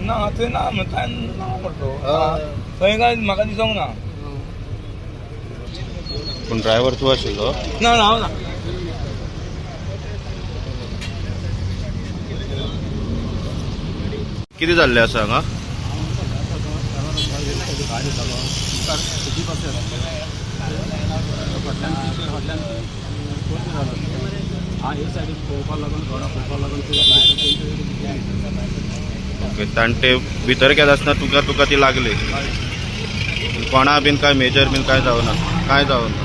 ना थंय ना ना म्हणटलो थंय काय म्हाका दिसोंक ना. पूण ड्रायव्हर तूं आशिल्लो? ना ना हांव ना. कितें जाल्लें आसा हांगा? ओके, ताणटे भितर गेले आसतना तुका तुका ती लागली. कोणा बीन काय मेजर बीन काय जावना? काय जावना?